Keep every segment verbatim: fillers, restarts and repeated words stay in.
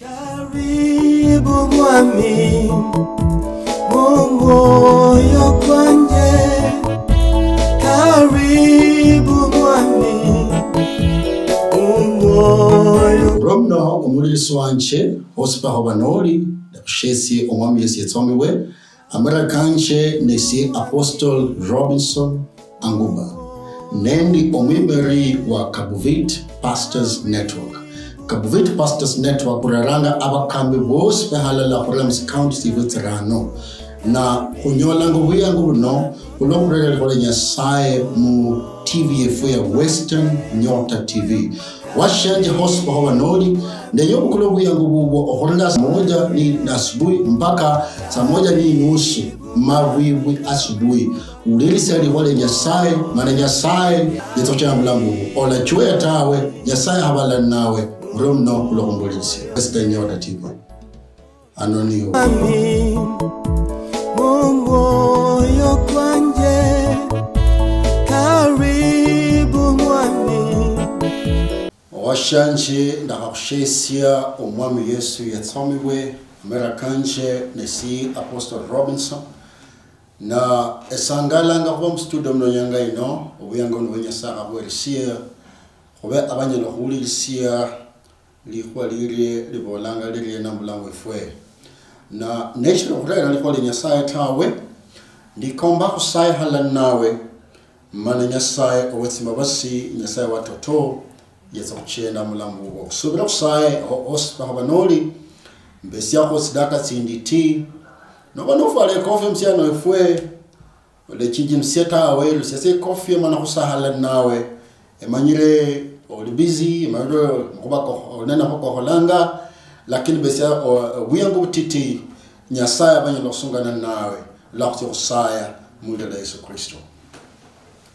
Karibu mwami, mumwoyo kwanje. Karibu mwami, mumwoyo. Romno omulirisi wanje, hosi paho banoli, ndakushesie omwami Yesu yetsomibwe, amera kanje nesie Apostle Robinson Anguba, nendi omwimeri wa Kabuvit Pastors Network. Kabuvit Pastors Network kureranga abakambi bosi behalala khurula mu counties tsirano, na khunyolanga obuyangu buno khulwa khurera likhuwa lia Nyasaye mu T V yefu ya Western Nyota T V. Washanje hosi paho banoli, ndenya obukule obuyangu bubwo okhurula saa moja ni, na asubuhi mpaka saa moja ni nusu mabwibwi asubuhi. Wulirisia likhuwa lia Nyasaye, mana Nyasaye yetsa khuchenda mubulamu bubwo. Olachweya tawe, Nyasaye ahabala nawe, orio muno khulwa khumbulirisia. Western Nyota T V. Ano niwo. Mwami, mumwoyo kwanje, karibu mwami. Owashanje, ndakhakhushesia omwami Yesu yetsomibwe, amera kanje nesie Apostle Robinson. Na esangalanga khuba mu studio muno nyanga ino, obuyango nibwo Nyasaye akhabuheresie, khube abanyala okhuwulirisia likhuwa lirie libolanga liriena mubulamu bwefwe. Na neshiri okhurera likhuwa lia Nyasaye tawe, ndikomba khusaye halala nawe, mana Nyasaye owetsimbabazi, Nyasaye watoto, yetsa khuchenda mubulamu bubwo. Khusubira khusaye, ho-, hosi paho banoli, mbesiakho tsidaka tsinditi, noba nofwala ekofi musiano wefwe, olechinjimisia tawe, lusiasia ikofi mana khusahala nawe. Emanyire oli busy, emanyire makhuba ko-, oli nende makhuba kokholanga, lakini besia o-, obuyangu butiti, Nyasaye abanyala khusungana nawe, lwa khutsia khusaya mulira la Yesu Kristo.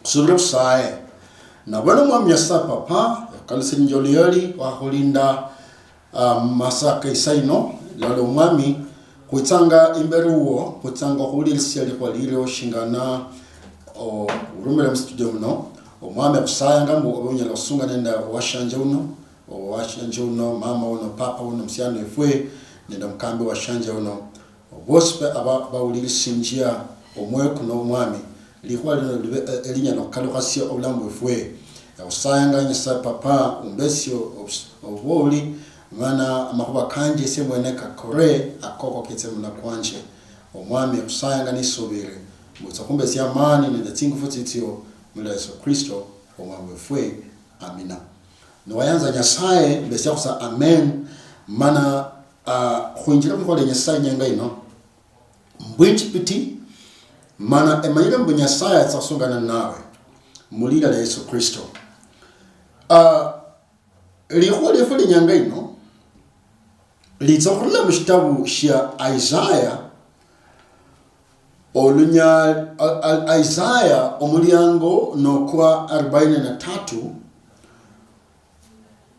Khusubire khusaye. Nabona Omwami Nyasaye Papa, ekhukalusirinjia oluyali, wakhulinda, ah, masaa ka isaa ino, lala Omwami, khwitsanga imberi wuwo, khwitsanga okhuwulirisia likhuwa lilio shingana, o-, orumire mu studio muno. Omwami, khusayanga mbu obe onyala khusunga nende owashanje uno, owashanje uno, mama uno, papa uno, musiani wefwe, nende omukambi washanje uno. Bosi pe aba bawulirisinjia omwoyo kuno, Omwami, likhuwa lino libe, eh, elinyala okhukalukhasia obulamu bwefwe. Ekhusayanga Nyasaye Papa, umbesie obus-, obwoli, mana amakhuba kanje esie mwene kakore, akoko ketse muna kwanje. Omwami, ekhusayanga nisubire, mbu otsa khumbesia amani nende tsingufu tsitsio, mulira Yesu Kristo, Omwami wefwe. Amina. Niwayanza Nyasaye, mbesia khusa amen, mana, ah, khwinjira mukhuwa lia Nyasaye inyanga ino. Mbwinjipiti, mana emanyire mbu Nyasaye atsa khusungana nawe, mulira lia Yesu Kristo. Ah, likhuwa liefu linyanga ino, litsa khurula mushitabu shia Isaya, olunya-, a-, a-, Isaya omuliango nokwa arobaini na tatu,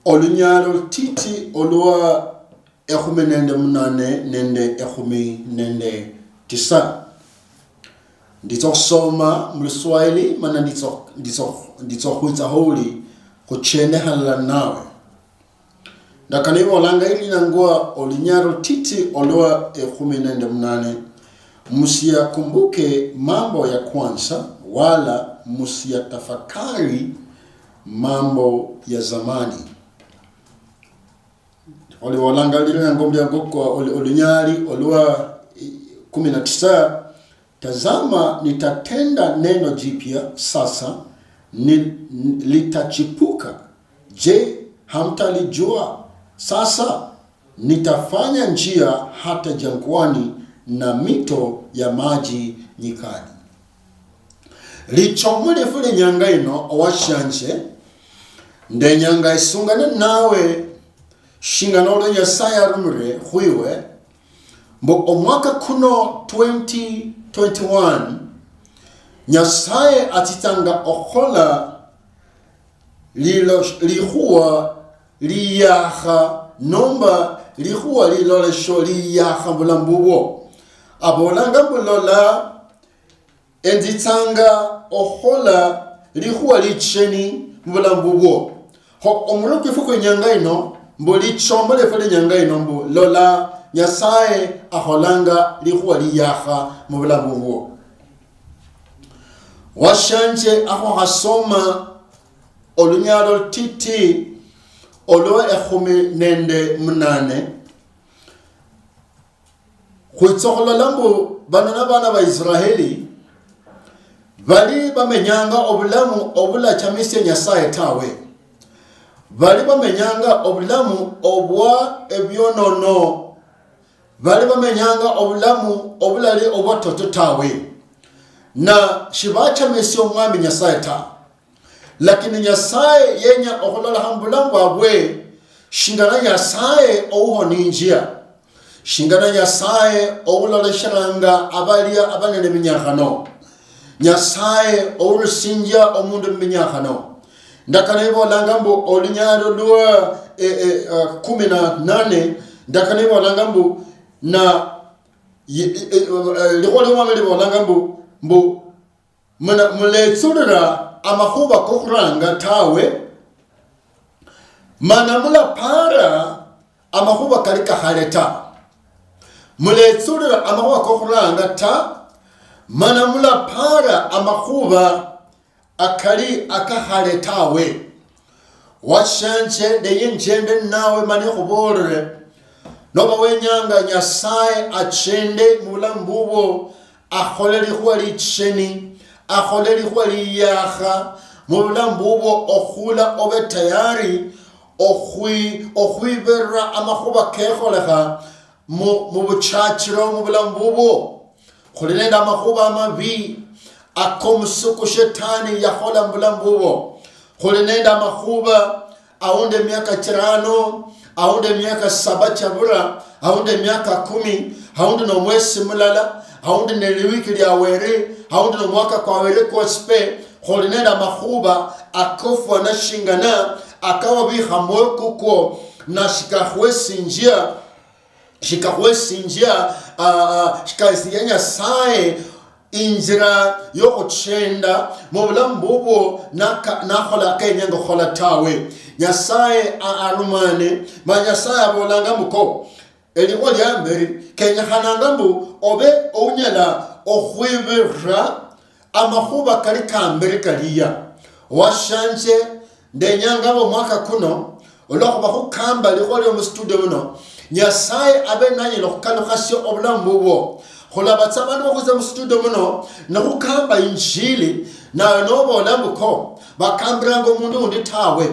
olunyalo lutiti olwa ekhumi nende munane nende ekhumi nende tisa. Nditsa okhusoma muluswahili, mana nditsa, nditsa, nditsa okhwitsa holi khuchende halala nawe. Ndakano ibolanga ilinangwa olunyalo lutiti olwa ekhumi nende munane, musiyakumbuke mambo ya kwanza, wala musiyatafakari mambo ya zamani. Olibolanga liri nango muliango kwa oli-, olunyali olwa, eh, kumi na tisa, "Tazama, nitatenda neno jipya sasa, ni-, litachipuka. Je, hamtalijua? Sasa nitafanya njia hata jangwani na mito ya maji nyikani." Lichomo liefu linyanga ino, owashanje, ndenyanga esungane nawe, shingana olwa Nyasaye arumire khwiwe, mbu omwaka kuno twenty twenty-one, Nyasaye atsitsanga okhola lilo-, likhuwa liyakha, nomba likhuwa lilolesho liyakha bulamu bubwo. Abolanga mbu, "Lola, enzitsanga okhola likhuwa licheni mubulamu bubwo." Kho omurwe kwefu kwenyanga ino, Mbu lichombo liefwe linyanga ino mbu, lola, Nyasaye akholanga likhuwa liyakha mubulamu bubwo. Washanje akho khasoma olunyalo lutiti olwa ekhumi nende munane. Khwitsa okhulola mbu bano nabana ba Israeli bali bamenyanga obulamu obulachamisia Nyasaye tawe. Bali bamenyanga obulamu obwa ebionono. Bali bamenyanga obulamu obulali obwatoto tawe. Na shibachamisia Omwami Nyasaye ta. Lakini Nyasaye yenya okhulolekha mubulamu bwabwe shingana Nyasaye ouhoninjia, shingana Nyasaye oulolesheranga abalia abanene minyakhano, Nyasaye ourusinjia omundu muminyakhano. Ndakano ibolanga mbu olunyalo lwa, eh, eh, ah, kumi na nane, ndakano ibolanga mbu na, ye- eh, eh, eh, likhuwa liomwami libolanga mbu, mbu muna- muletsulira amakhuba kokhuranga tawe, mana mulapara amakhuba kali kakhale ta. Muletsulira amakhuba kokhuranga ta, mana mulapara amakhuba akali akakhale tawe. Washanje ndeye njende ninawe mani khubolere, noba wenyanga Nyasaye achende mubulamu bubwo, akhole likhuwa licheni, akhole likhuwa liyakha mubulamu bubwo, okhula obe tayari okhwi- okhwibirira amakhuba kekholekha mu- mubuchachiro mubulamu bubwo. Khuli nende amakhuba amabi akomusuku shetani yakhola mubulamu bubwo. Khuli nende amakhuba aundi emiaka chirano, aundi emiaka saba chabura, aundi emiaka kumi, aundi nomwesi mulala, aundi neliwiki liawere, aundi nomwaka kwawere kwosi pe. Khuli nende amakhuba akofwana shingana akawabikha mwoyo kukwo, na shikakhwesinjia shikakhwesinjia, ah, ah, shikasinjia Nyasaye injira yokhuchenda mubulamu bubwo naka- nakhola kenyanga khukhola tawe. Nyasaye a- arumane, ma Nyasaye abolanga mbu ko, elikhuwa liamberi kenyekhananga mbu obe ounyala okhwibirira amakhuba kali kamberi kaliya. Washanje, ndenyanga mbu omwaka kuno, olwakhuba khukamba likhuwa lio mustudio muno, Nyasaye abe nanyala okhukalukhasia obulamu bubwo. Khulaba tsa abandu bakhwitsa mustudio muno nikhukamba injili, nawe nobola mbu ko bakambiranga omundu undi tawe.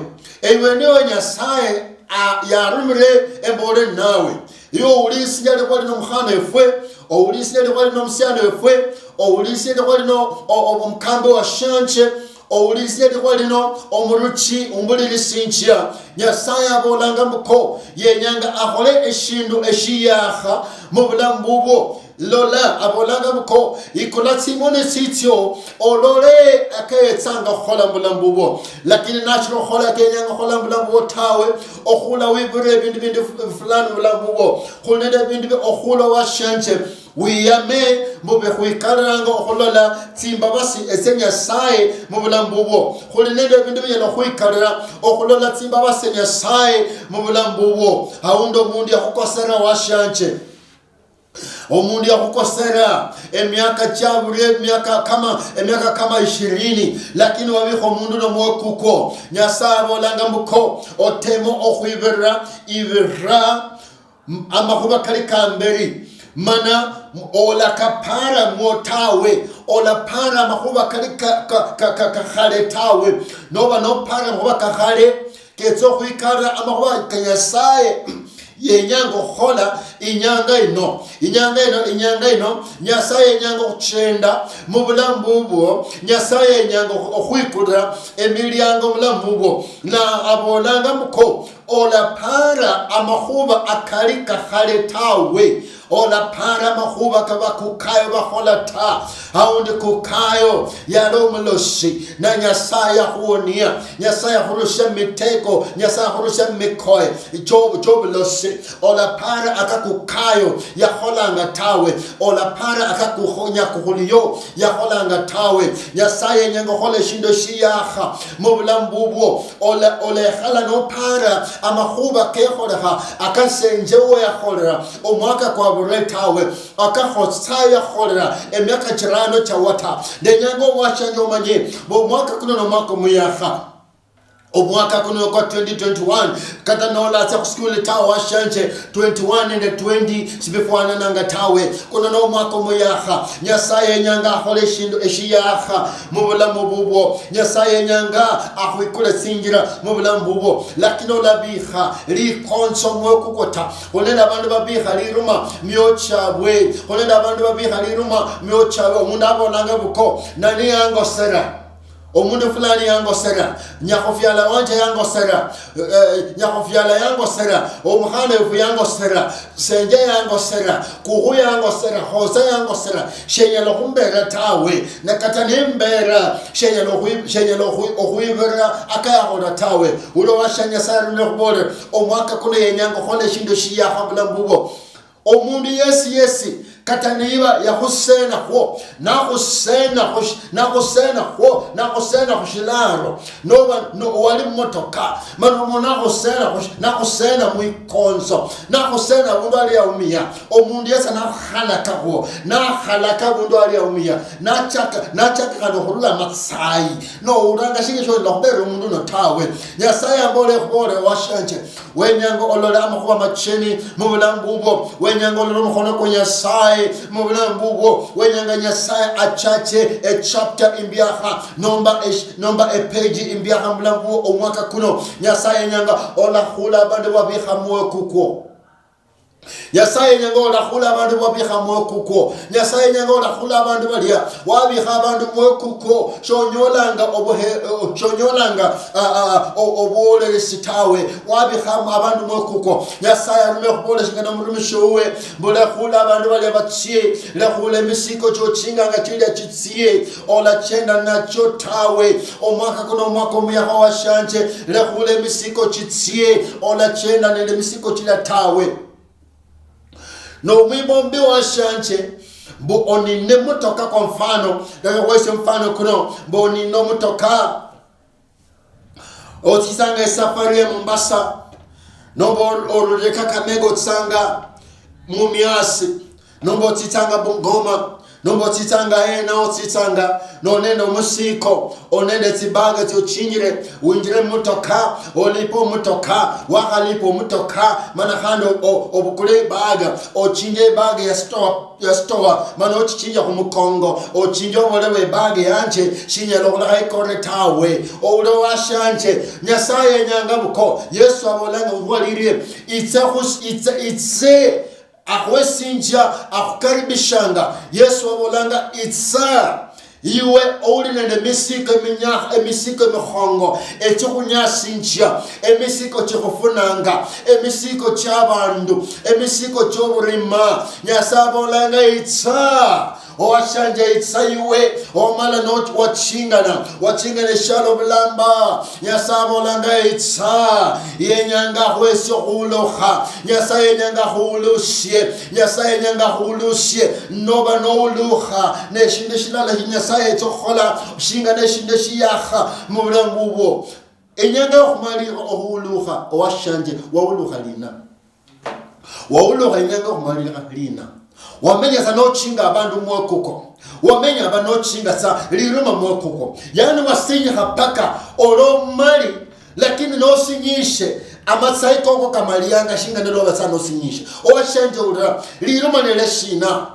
Ewe niwe Nyasaye a- yarumire embole ninawe. Iwe owulisilia likhuwa lino mukhana efwe, owulisilia likhuwa lino musiani wefwe, owulisilia likhuwa lino o- o- omukambi washanje, owulisilia likhuwa lino omuruchi umbulilisinjia. Nyasaye abolanga mbu ko yenyanga akhole eshindu eshiyakha mubulamu bubwo. Lola, abolanga mbu ko ikula tsimoni tsitsio olole akeyetsanga khukhola mubulamu bubwo. Lakini nachira okhukhola akenyanga khukhola mubulamu bubwo tawe, okhula wibirira ebindu bindi fu- fulani mubulamu bubwo. Khuli nende ebindu bi- okhula washanje, wiyame mbu bikhwikaliranga okhulola tsimbabasi etsia Nyasaye mubulamu bubwo. Khuli nende ebindu binyala okhwikalira okhulola tsimbabasi tsia Nyasaye mubulamu bubwo. Aundi omundu yakhukosera washanje. Omundu yakhukosera emiaka chiabulire emiaka kama emiaka kama ishirini, lakini wabikha omundu nomwoyo kukwo. Nyasaye abolanga mbu ko otema okhwibirira, ibirira m- amakhuba kali kamberi, mana m- olakapara mwo tawe, olapara amakhuba kali ka- ka- ka- ka- kakhale tawe. Noba nopara amakhuba kakhale, ketsa okhwikalira amakhuba ka Nyasaye yenyanga okhukhola inyanga ino, inyanga ino, inyanga ino. Nyasaye yenyanga okhuchenda mubulamu bubwo. Nyasaye yenyanga okhu- okhwikulira emiliango mubulamu bubwo. Na abolanga mbu ko olapara amakhuba akali kakhale tawe. Olapara amakhuba kabakukayo bakhola ta. Aundi kukayo yali omulosi, na Nyasaye yakhuwonia. Nyasaye yakhurusia mumitego, Nyasaye yakhurusia mumikoye chio- chiobulosi. Olapara akakukayo yakholanga tawe. Olapara akakukhonya kukhuliyo yakholanga tawe. Nyasaye yenyanga okhola eshindu eshiyakha mubulamu bubwo. Ola- olekhala nopara Amakhuba kekholekha akasenje uwo yakholera omwaka kwabulire tawe, akakhosa yakholera emiaka chirano chawa ta. Ndenyanga owashanje omanye mbu omwaka kuno nomwaka omuyakha. Omwaka kuno kwa twenty twenty-one, kata nolatsia khusikuli tawe washanje, twenty-one nende twenty sibifwanananga tawe. Kuno nomwaka omuyakha. Nyasaye yenyanga akhole eshindu eshiyakha mubulamu bubwo. Nyasaye yenyanga akhwikule tsinjira mubulamu bubwo. Lakini olabikha likonso mwoyo kukwo ta. Khuli nende abandu babikha liruma mioyo chiabwe. Khuli nende abandu babikha liruma mioyo chiabwe. Omundu abolanga buko, nani yangosera? Omundu fulani yangosera, nyakhufiala wanje yangosera, eh, nyakhufiala yangosera, omukhana wefu yangosera, senje yangosera, kukhu yangosera, khosa yangosera, shenyala khumbera tawe, na kata nimbera, shenyala okhwi-, shenyala okhwi-, okhwibira akayakhola tawe. Ulo washa Nyasaye arumire khubolera, omwaka kuno yenyanga okhola eshindu shiyakha bulamu bubwo. Omundu yesi yesi, kata niba yakhusenakhwo, nakhusena khush-, nakhusenakhwo, nakhusena khushilaro, noba no-, wali mumotoka, mana omundu nakhusena khush-, nakhusena mwikonzo, nakhusena abundu ali yaumia, omundu yesi nakhukhalakakhwo, nakhalaka abundu ali yaumia, nachaka, nachaka khandi okhurula amatsayi, noulanga shinga shonyala khuberera omundu uno tawe. Nyasaye ambola ekhubole washanje, wenyanga olole amakhuwa macheni mubulamu bubwo, wenyanga olole omukhono kwa Nyasaye mubulamu bubwo, wenyanga Nyasaye achache echapter imbiakha, nomba esh-, nomba epeji imbiakha mubulamu bubwo omwaka kuno. Nyasaye yenyanga olakhula abandu babikha mwoyo kukwo. Nyasaye yenyanga olakhula abandu babikha mwoyo kukwo. Nyasaye yenyanga olakhula abandu balia. Wabikha abandu mwoyo kukwo, shonyolanga obuhe-, shonyolanga, ah, ah, o-, obwoleresi tawe. Wabikha abandu mwoyo kukwo. Nyasaye arume khubola shingana omurumishi uwe, mbu lekhula abandu balia batsie, lekhula emisiko chochinganga chilia chitsie, olachenda nacho tawe. Omwaka kuno omwaka omuyakha washanje, lekhula emisiko chitsie, olachenda nende emisiko chilia tawe. Nomwibombi washanje, mbu onine mutoka kwa mfano, leka khwese mfano kuno, mbu onine omutoka, otsitsanga esafari ya Mombasa, nomba or-, orulire Kakamega otsitsanga Mumias, nomba otsitsanga Bungoma, nomba otsitsanga ena otsitsanga, nonende omusiko, onende tsibaga tsiochinjire, winjire mumotoka, olipe omutoka, wakhalipa omutoka, mana khandi o-, o-, obukule ibaga, ochinje ibaga ya store, ya store, mana ochichinja khumukongo, ochinje obole bwe ibaga yanje, shinyala okhulekha ikore tawe, oule washanje. Nyasaye yenyanga buko, Yesu abolanga khubwalirire, itse khus-, itse, itse, akhwesinjia, akhukaribishanga. Yesu abolanga, itsa, iwe ouli nende emisiko eminyakha, emisiko emikhongo, echikhunyasinjia, emisiko chikhufunanga, emisiko chiabandu, emisiko chioburima. Nyasaye abolanga, itsa, owashanje, itsa iwe, omala no-, wachingana, wachingana eshialo bulamba. Nyasaye abolanga, itsa, yenyanga khwesi okhulukha. Nyasaye yenyanga khulushie, Nyasaye yenyanga khulushie. Noba noulukha neshindu shilala shi Nyasaye yetsa okhukhola, shinga neshindu shiyakha mubulamu bubwo. Inyanga yokhumalirikha okhulukha, owashanje, waulukha lina? Waulukha inyanga yokhumalirikha lina? Wamenya sa nochinga abandu mwokuko. Wamenya aba nochinga sa liruma mwokuko. Yani wasinyikha paka olomali, lakini nosinyishe amatsayi koko kamalianga shinga niloba sa nosinyishe. Owashanje ulira, liruma nele shina?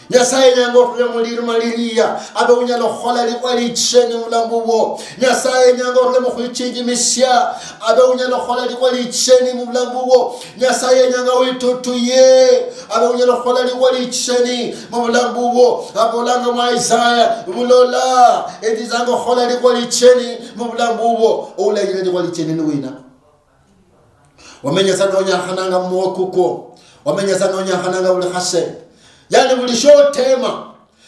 Nyasaye yenyanga orule muliruma liliya, abe unyala okhukhola likhuwa licheni mubulamu bubwo. Nyasaye yenyanga orule mukhwichinjimisia, abe unyala okhukhola likhuwa licheni mubulamu bubwo. Nyasaye yenyanga witutuye, abe unyala okhukhola likhuwa licheni mubulamu bubwo. Abolanga mwa Isaya, bulola, enditsanga okhukhola likhuwa licheni mubulamu bubwo. Oulayira likhuwa licheni ni wina? Wamenya sa nonyakhananga mumwoyo kukwo. Wamenya sa nonyakhananga buli khase. Yani buli shiotema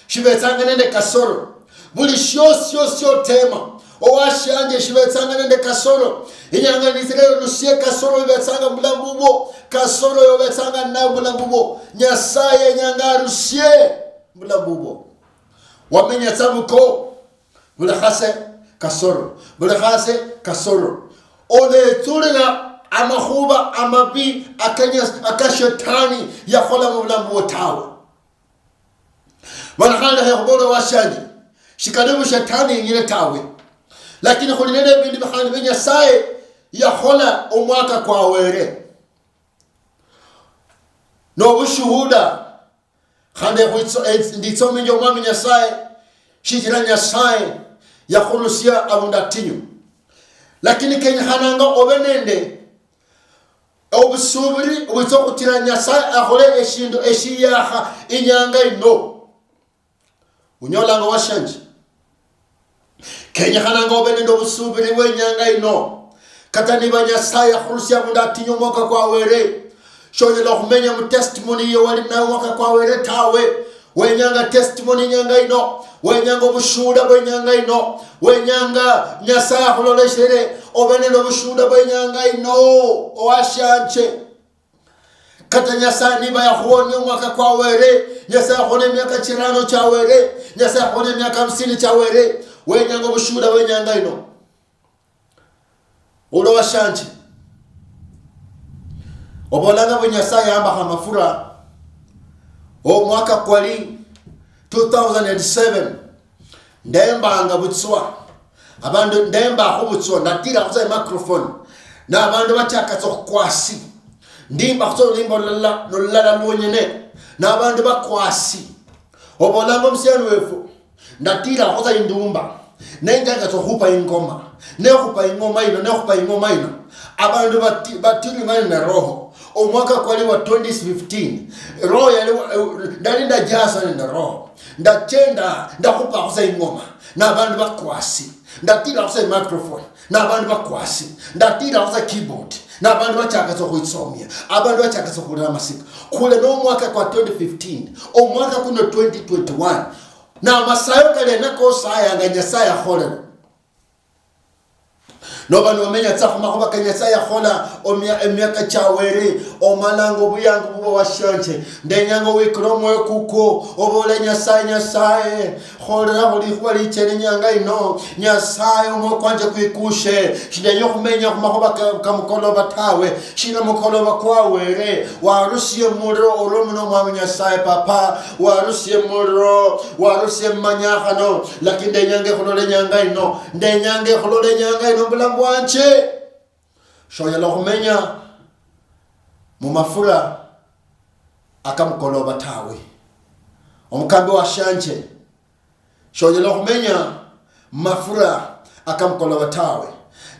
shibetsanga nende kasoro. Buli shiosi shiosi shiotema, owashianje, shibetsanga nende kasoro. Inyanga nitsile orusie kasoro ibetsanga mubulamu bubwo. Kasoro yobetsanga nayo mubulamu bubwo, Nyasaye yenyanga arusie mubulamu bubwo. Wamenya tsa buko. Buli khase kasoro. Buli khase kasoro. Oletsulira amakhuba amabi akanya-, aka Shetani yakhola mu bulamu bwo tawe. Mana khandi khekhubola washanje, shikali bu Shetani yenyine tawe, lakini khuli nende ebindu bikhandi bya Nyasaye yakhola omwaka kwa were. Nobushuhuda, khandi khwitso-, eh, nditsominja Omwami Nyasaye, shichira Nyasaye yakhurusia abundu atinyu. Lakini kenyekhananga obe nende obusubiri obwitsa okhutira Nyasaye akhole eshindu eshiyakha inyanga ino. Unyolanga washanje. Kenyekhananga obe nende obusubiri bwenyanga ino. Kata niba Nyasaye akhurusia abundu atinyu omwaka kwa were, shonyala okhumenya mu testimony yiyo wali nayo omwaka kwa were tawe. Wenyanga testimony inyanga ino, wenyanga obushuhuda bwenyanga ino, wenyanga Nyasaye akhuloleshere obe nende obushuhuda bwenyanga ino, owashanje. Kata Nyasaye niba yakhuwonia omwaka kwa were, Nyasaye akhuwonia emiaka chirano cha were, Nyasaye akhuwonia emiaka hamsini cha were, wenyanga obushuhuda bwenyanga ino. Ulo washanje, obolanga bwe Nyasaye yambakha amafura, omwaka kwali two thousand and seven, ndembanga butswa. Abandu ndembakho butswa, ndatira khutsa microphone. Na abandu bachaka tsa khukwasi. Ndimba khutsa olwimbo lulala, lulala lwonyene. Na abandu bakwasi. Obolanga omusiani wefu, ndatira khutsa indumba. Nenjaka tsa khupa ingoma. Nekhupa ingoma ino, nekhupa ingoma ino. Abandu bati-, batilingane na roho. Omwaka kwali wa twenty fifteen. Roho yali wa-, ndali ndajasa nende roho. Ndachenda, ndakhupakho sa ingoma, nabandu bakwasi. Ndatira khusa microphone, nabandu bakwasi. Ndatira khusa keyboard, nabandu bachaka sa khwitsomia. Abandu bachaka sa khulira amasika. Khule nomwaka kwa twenty fifteen, omwaka kuno twenty twenty-one. Namasayo kali nako sayanga Nyasaye akholela. Noba nomenya tsa khumakhuba ka Nyasaye yakhola omia-, emiaka chiawere, omalanga obuyangu bubwo washanje. Ndenyanga owikule omwoyo kukwo, obole, "Nyasaye, Nyasaye, kholera khulikhuba lichene inyanga ino. Nyasaye, omwoyo kwanje kwikushe. Shindenya okhumenya khumakhuba ka, ka mukoloba tawe. Shina mukoloba kwa Were? Warusie muliro olwo muno, Omwami Nyasaye, Papa. Warusie muliro, warusie mumanyakhano." Lakini ndenyanga ekhulola enyanga ino. Ndenyanga ekhulola enyanga ino mubulamu bwanje. Shonyala khumenya mumafura akamukoloba tawe. Omukambi washanje, shonyala khumenya mumafura akamukoloba tawe.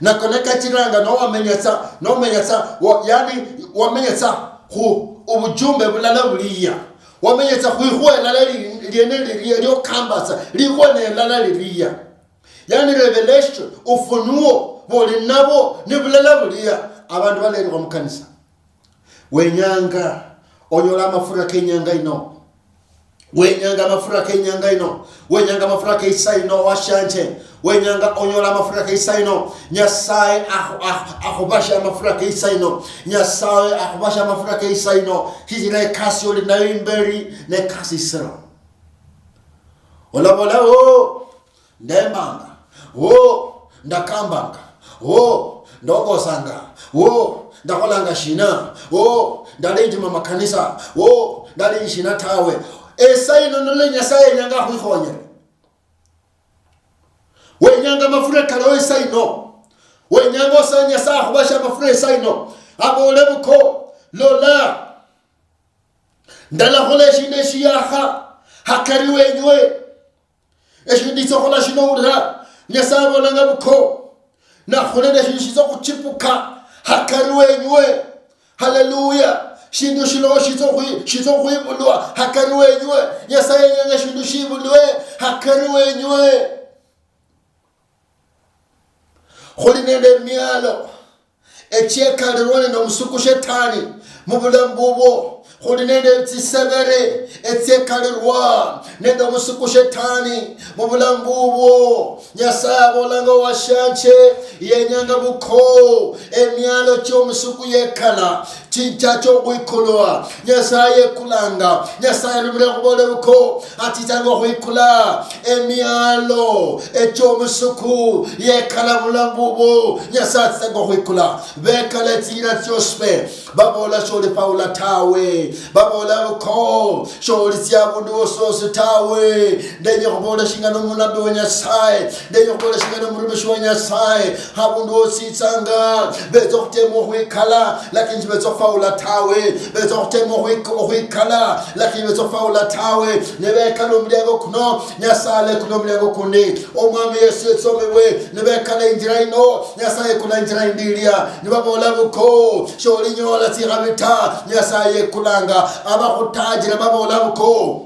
Nako nekachiranga nowamenya tsa, nomenya tsa, wa-, yani, wamenya tsa khu ubujumbe bulala buliya. Wamenya tsa khwikhuwa elala li-, liene lilia liokamba tsa, likhuwa nelala lilia. Yani revelation, ufunuo, buli nabo, ni bulala bulia, abandu balerwa mukanisa. Wenyanga onyola amafura kenyanga ino. Wenyanga amafura kenyanga ino. Wenyanga amafura keisa ino, washanje. Wenyanga onyola amafura keisa ino. Nyasaye akhu-, akhu-, akhubashe amafura keisa ino. Nyasaye akhubashe amafura keisa ino. Shichira ekasi oli nayo imberi, nekasi isiro. Olabola, "Oh, ndembanga. Oh, ndakambanga. Oh, ndongosanga. Oh, ndakholanga shina. Oh, ndali njima makanisa. Oh, ndali shina tawe." Esaino nole Nyasaye yenyanga akhwikhonyere. Wenyanga amafura kalawo esaino. Wenyanga osa Nyasaye akhubashe amafura esaino. Abole buko, "Lola, ndalakhola eshindu eshiyakha hakari wenywe. Eshindu nditsokhola shino, ulira." Nyasaye abolanga buko, "Nakhole neshindu shitsa khuchipuka hakari wenywe." Haleluya! Shindu shino shitsa khwi-, shitsa khwibulwa hakari wenywe. Nyasaye yenyanga shindu shibulwe hakari wenywe. Khuli nende emialo echiekalirwa nende omusuku Shetani mubulamu bubwo. Khuli nende tsisebere etsiekalirwa nende omusuku Shetani mubulamu bubwo. Nyasaye abolanga, "Owashanje yenyanga buko emialo chiomusuku yekala Chincha chokhwikulwa, Nyasaye yekulanga. Nyasaye alumile khubola buko, atsitsanga okhwikula emialo echiomusuku, yekala bulamu bubwo. Nyasaye atsitsanga okhwikula. Bekala etsinjila tsiosi pe, babola, "Sholi faula tawe." Babola buko, "Sholitsia abundu wosi wosi tawe." Ndenya khubola shingana omunabi wa Nyasaye, ndenya khubola shingana omurumishi wa Nyasaye, habundu wosi itsanga, betsa okhutema okhwikala, lakini shibetsa okhufaula tawe. Betsa okhutema okhwik-, okhwikala, lakini betsa okhufaula tawe. Nibekala omuliango kuno, Nyasaye alekula omuliango kundi. Omwami Yesu yetsomibwe, nibekala injira ino, Nyasaye yekula injira indi ilia. Nibabola buko, sholinyola tsikhabi ta, Nyasaye yekulanga. Abakhutajira babola buko,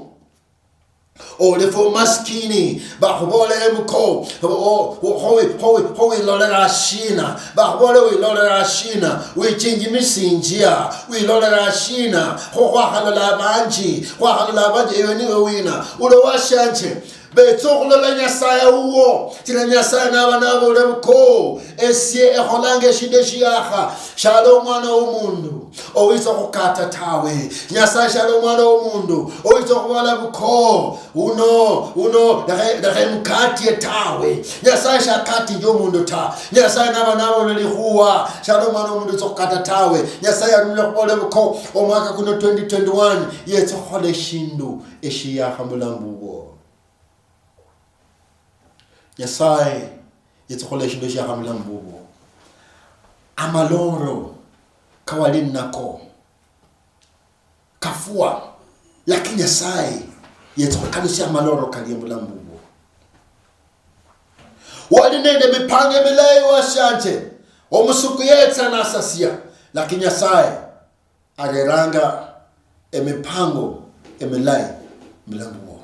"Oli fu maskini, bakhubolele buko, o-, o-, kho wi-, kho wi-, kho wilolera shina?" Bakhubole, "Wilolera shina? Wichinjimisinjia, wilolera shina? Kho khwakhalola abanji, khwakhalola abanji, ewe niwe wina?" Ulo washanje, betsa okhulola Nyasaye wuwo, chila Nyasaye naba nabole buko, "Esie ekholanga eshindu eshiakha, shali omwana womundu owitsa okhukata tawe." Nyasaye shali omwana womundu owitsa okhubola buko, "Uno, uno, lekha, lekha emukatie tawe." Nyasaye shakatinjia omundu ta. Nyasaye naba nabole likhuwa, shali omwana womundu owitsa okhukata tawe. Nyasaye arumile khubola buko, omwaka kuno twenty twenty-one, yetsa okhukhola eshindu eshiakha mubulamu bubwo. Nyasaye yetsa khukhola eshindu eshiakha mubulamu bubwo. Amaloro kawali nako kafwa, lakini Nyasaye yetsa khukalusia amaloro kalia mubulamu bubwo. Wali nende mipango emilayi washanje, omusuku yetsa nasasia, lakini Nyasaye areranga emipango emilayi mubulamu bwo.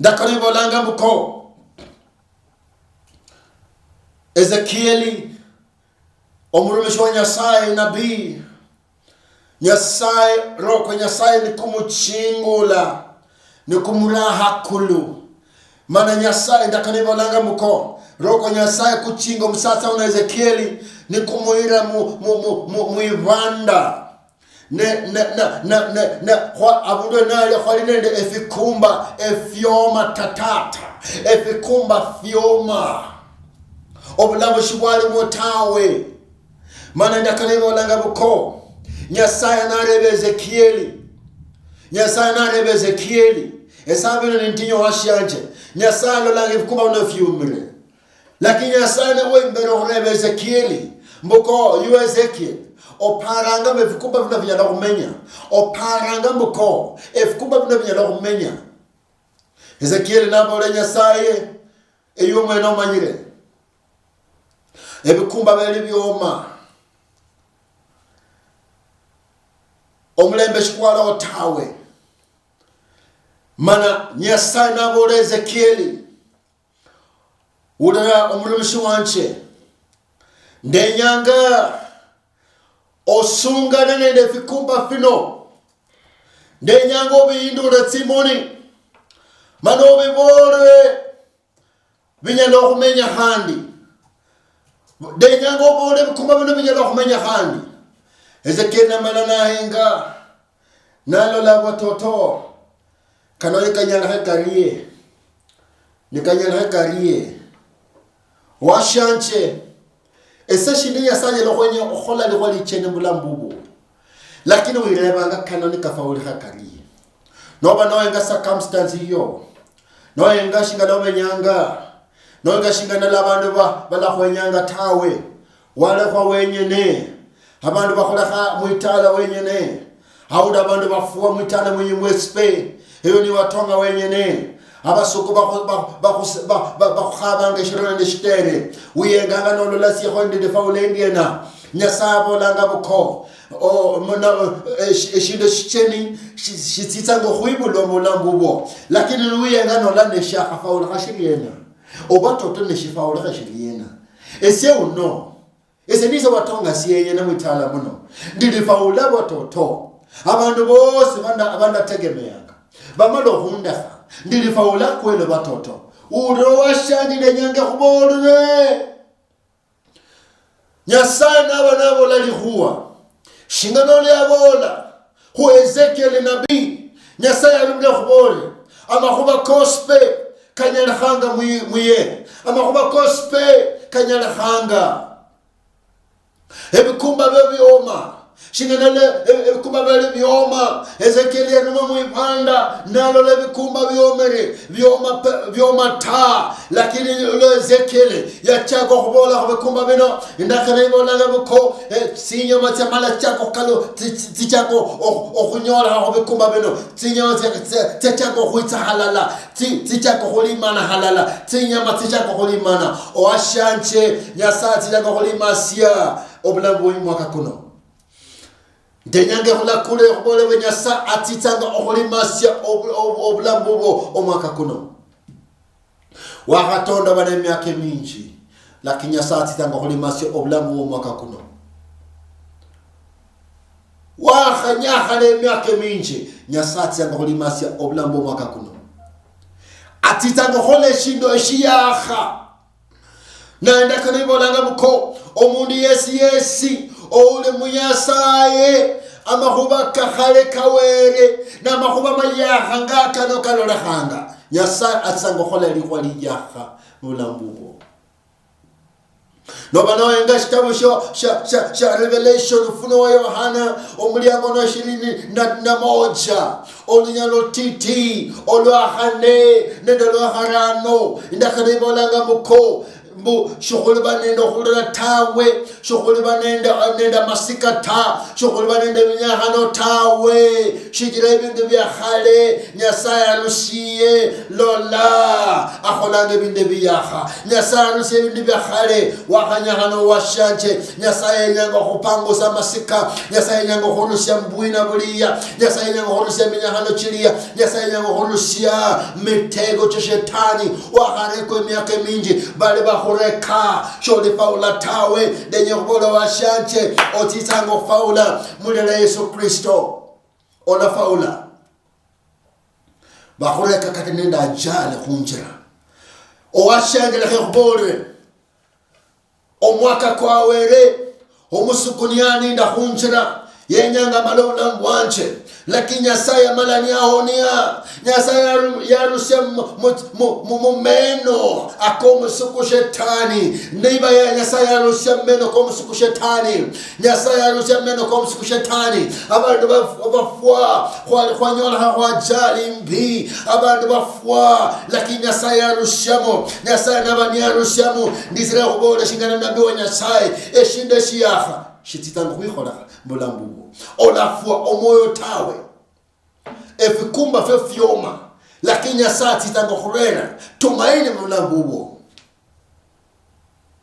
Ndakano ibolanga mbuko, Ezekieli, omurumishi wa Nyasaye, nabii, Nyasaye, Roho kwa Nyasaye nikumuchingula, nikumura hakulu. Mana Nyasaye, ndakano ibolanga mbuko, Roho kwa Nyasaye kuchinga omusatsa uno Ezekieli, nikumuyira mu, mu, mu, mu, mwibanda. Ne, ne, ne, ne, ne, ne, khwa-, abundu enalia khwali nende efikumba efioma tatata, efikumba fioma. Obulamu shibwalimwo tawe. Mana ndakano ibolanga buko, Nyasaye nareba Ezekieli, Nyasaye nareba Ezekieli, "Esabu ino nintinyu washanje?" Nyasaye alolanga efikumba bino fiumire. Lakini Nyasaye niwe imbere okhureba Ezekieli, mbuko, "Iwe Ezekieli, oparanga mbu efikumba bino binyala khumenya? Oparanga mbuko efikumba bino binyala khumenya?" Ezekieli nabola Nyasaye, "Ewe mwene omanyire. Ebikumba beli bioma. Omulembe shikwalao tawe." Mana Nyasaye nabola Ezekieli, "Ulira omurumishi wanje, ndenyanga osungane nende efikumba fino, ndenyanga obihindule tsimoni, mana obiboole binyala okhumenya khandi. Ndenyanga oboole ebikumba bino binyala okhumenya khandi." Ezekieli namala nahenga, nalola bwatoto, kano nikanyalakhe karie, nikanyalakhe karie. Washanje, ese shindi Nyasaye anyala okhwenya okhukhola likhuwa lichene mubulamu bubwo. Lakini wirebanga kano nikafaulikha karie. Noba nohenga circumstance yiyo, nohenga shingana omenyanga, nohenga shingana la abandu ba-, balakhwenyanga tawe, walekhwa wenyene, abandu bakhulekha mwitala wenyene, aundi abandu bafua mwitala mwenyu mwesipe, eyo niwatonga wenyene, abasuku bakhu-, ba-, bakhus-, ba-, ba-, bakhukhabanga eshiro nende shitere, wiyenganga nolola siekho nende faula endiena. Nyasaye abolanga buko, o, muna, esh-, eshindu eshicheni shi-, shitsitsanga okhwibulwa mubulamu bubwo, lakini niwiyenga nola neshiakhafaulikha shiliena, oba toto neshifaulikha shiliena. Esie uno, esie niso watonga sieyene mwitala muno, ndilifaula bwatoto. Abandu bosi banda-, abandategemeanga bamala okhundekha, ndilifaula kwelo batoto. Ulo washanje ndenyanga khubolere. Nyasaye naba nabola likhuwa, Shinga noli yaboola khu Ezekiel nabii, Nyasaye alumile khuboole, amakhuba kosi pe kanyalikhanga muye, muye. Amakhuba kosi pe kanyalikhanga. Ebikumba bio bioma. Shinga nale, e-, ebikumba biali bioma. Ezekiel yanuma mwibanda, nalola ebikumba biomere, bioma pe-, bioma ta. Lakini lo Ezekiel yachaka okhubola khu bikumba bino, indakano ibolanga buko, eh, tsinyama tsiamala chaka okhukalu-, tsi-, tsi-, tsichaka okhu-, okhunyola khu bikumba bino, tsinyama tsia-, tsia-, tsiachaka okhwitsa halala, tsi-, tsichaka okhulimana halala, tsinyama tsichaka okhulimana. Owashanje, Nyasaye atsichaka okhulimasia obulamu bwe mwaka kuno. Ndenyanga ekhulakule okhubole bwe Nyasaye atsitsanga okhulimasia obu-, obu-, obulamu bubwo omwaka kuno. Wakhatonda bana emiaka eminji, lakini Nyasaye atsitsanga okhulimasia obulamu bwo omwaka kuno. Wakhanyakhana emiaka eminji, Nyasaye atsitsanga okhulimasia obulamu bwo omwaka kuno. Atsitsanga okhola eshindu eshiyakha. Naye ndakano ibolanga buko, omundu yesi yesi ouli mu Nyasaye, amakhuba kakhale kawere, namakhuba mayakha nga kano kalolekhanga. Nyasaye atsanga okhola likhuwa liyakha mu bulamu bubwo. Noba noyenga shitabu sho, sha, sha, sha Revelation, Ufunuo wa Yohana, omuliango no ishirini na, na moja. Olunyalo titi, olwa khane, nende olwa kharano, indakano ibolanga mbu ko, mbu shikhuliba nende okhulira tawe, shikhuliba nende, nende amasika ta, shikhuliba nende eminyakhano tawe, shichira ebindu bia khale Nyasaye arushie, lola, akholanga ebindu ebiyakha. Nyasaye arushie ebindu bia khale, wakhanyakhana owashanje, Nyasaye yenyanga okhupangusa amasika, Nyasaye yenyanga okhurusia mbwina bulia, Nyasaye yenyanga okhurusia eminyakhano chilia, Nyasaye yenyanga okhurusia mitego chia shetani. Wakharekwa emiaka eminji, bali bakhureka, sholi faula tawe. Ndenye khubola washanje, otsitsanga okhufaula mulera Yesu Kristo. Olafaula. Bakhureka kata nende ajali khunjira. Owashanje, lekha ekhubolere. Omwaka kwawere, omusuku niyaninda khunjira, yenyanga amale obulamu bwanje. Lakini Nyasaye yamala niyahonia. Nyasaye yaru-, yarusia mu, mu, mu, mu, mu meno akomusuku shetani. Niba ya Nyasaye yarusia meno komusuku shetani. Nyasaye yarusia meno komusuku shetani. Abandu baf-, bafwa, khwa-, khwanyolekha khwa ajali imbi. Abandu bafwa, lakini Nyasaye yarusiamo. Nyasaye naba niyarusiamo, nditsira khubola shingana nabii wa Nyasaye, eshindu eshiyakha shitsitsanga khwikholekha mubulamu bubwo. Olafwa omwoyo tawe. Efikumba fio fioma, lakini Nyasaye atsitsanga khurera tumaini mubulamu bubwo.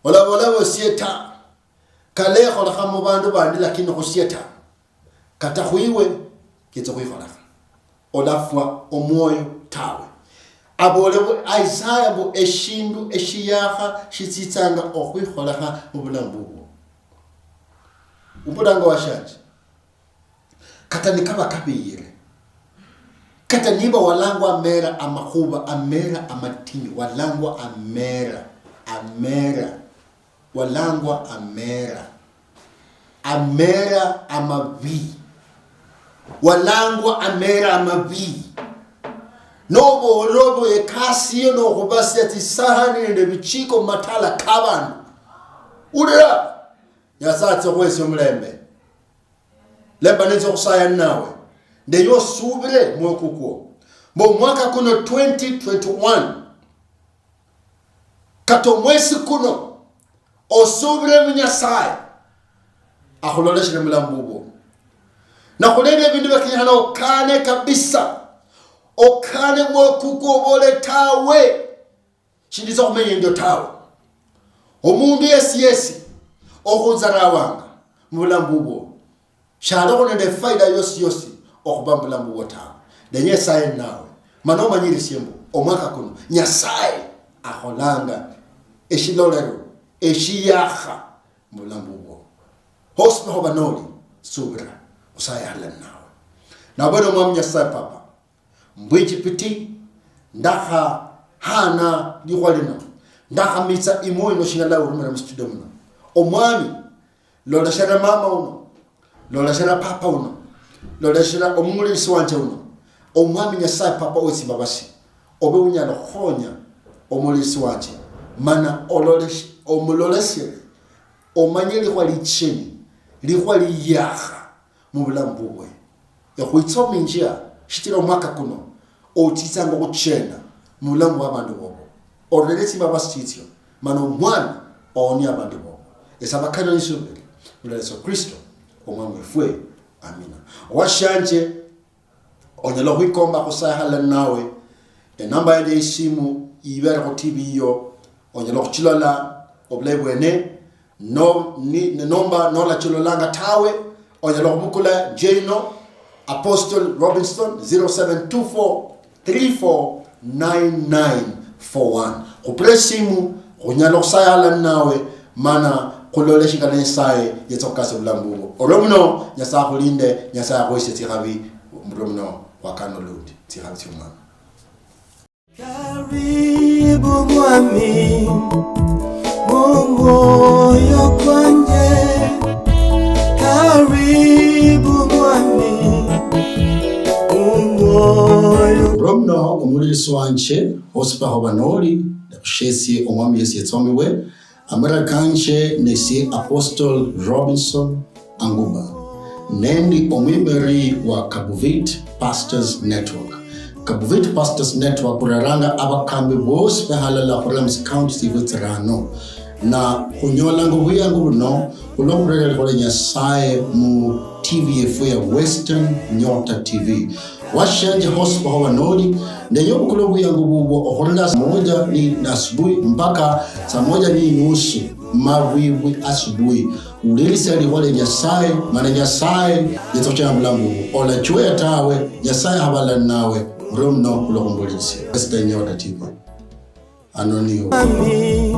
Olabola bosie ta, kalekholekha mubandu bandi lakini khusie ta. Kata khwiwe, ketsa khwikholekha. Olafwa omwoyo tawe. Abole bu Isaya mbu eshindu eshiyakha shitsitsanga okhwikholekha mubulamu bubwo. Umbulanga washanje. Kata nikaba kabiyire. Kata niba walangwa amera amakhuba, amera amatinyu, walangwa amera, amera, walangwa amera, amera amabii, walangwa amera amabii. Nobola obo ekasi yo nokhubasia tsisahani nende ebichiko mumatala kabandu. Ulira, Nyasaye atsia okhuhesia omulembe. Lemba ninzia okhusaya ninawe. Ndeyo osubire mwoyo kukwo. Mbu omwaka kuno twenty twenty-one, kata omwesi kuno, osubire mu Nyasaye, akhuloleshere mulamu bubwo. Nakhulera ebindu bia kenyekhana okane kabisa. Okane mwoyo kukwo obole tawe. Shinditsa khumenya endio tawe. Omundu yesi yesi okhunzarawanga mubulamu bubwo, shalikho nende efaida yosi yosi okhuba mubulamu bubwo tawe. Nenya esaye ninawe, mana omanyirisie mbu omwaka kuno Nyasaye akholanga eshilolero eshiyakha mubulamu bubwo. Hosi nohoba noli, subira, Nyasaye ali ninawe. Nabwene Omwami Nyasaye Papa, Mbwichipiti, ndakhahana likhuwa lino, ndakhamitsa imwoyo ino shinyala orumira mu studio muno. Omwami, loleshera mama uno, Loleshera papa uno, loleshera omumulirisi wanje uno, Omwami Nyasaye Papa owetsimbabasi, obe unyala okhukhonya omulirisi wanje, mana ololeshe-, omuloleshere, omanye likhuwa licheni, likhuwa liyakha mubulamu bubwe. Ekhwitsominjia, shichira omwaka kuno otsitsanga okhuchenda mubulamu bwabandu bobo, orere tsimbabasi tsitsio, mana Omwami owonie abandu bobo. Esaba kano nisubiri, mulala Yesu Kristo, Omwami wefwe. Amina. Owashianje, onyala okhwikomba khusaya halala nawe. Enamba yanje yesimu ibere khu T V yiyo, onyala okhuchilola obulayi bwene. No, ni, ne nomba nolachilolanga tawe, onyala okhubukula nje ino, Apostle Robinson, zero seven two four three four nine nine four one. Khupira esimu, khunyala okhusaya halala nawe, mana khulole shingana Nyasaye yetsa khukasa obulamu bubwo. Olwo muno, Nyasaye akhulinde, Nyasaye akhuhesie tsikhabi, murio muno khwakana olundi, tsikhabi tsiomwami. Karibu Mwami, mu mwoyo kwanje. Karibu Mwami, mu mwoyo. Romno omulirisi wanje, hosi paho banoli, nakushesie Omwami Yesu yetsomibwe, amara kanje nesie Apostle Robinson Anguba, nendi omwimeri wa Kabuvit Pastors Network. Kabuvit Pastors Network kureranga abakambi bosi behalala khurula mu counties tsifwe tsirano. Na khunyolanga obuyangu buno khulwa khurera likhuwa lia Nyasaye mu T V yefu ya Western Nyota T V. Washanje hosi paho banoli, nenya obukule obuyangu bubwo okhurula saa moja ni asubuhi mpaka saa moja ni nusu mabwibwi asubuhi. Wulirisia likhuwa lia Nyasaye, mana Nyasaye yetsa khuchenya bulamu bubwo. Olachweya tawe, Nyasaye ahabala nawe, murio muno khulwa khumbulirisia. Western Nyota T V. Ano niwo. Mwami,